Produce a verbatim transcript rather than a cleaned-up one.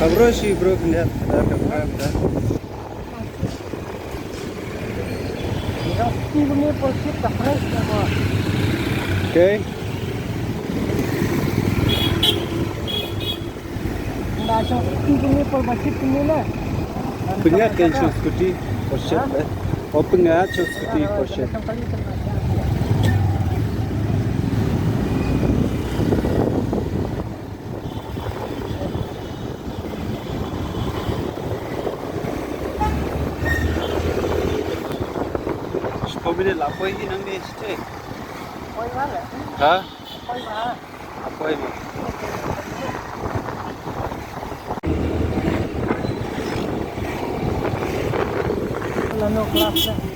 Bro, shi bro, khyndiat, khyndiat, khyndiat, khyndiat. Okay. Pynïaid ka scooty Porsche be. O pynïaid ka scooty Porsche. Shiphew minit la poi hi nangne shatei. Ha? La poi ma. La no class na.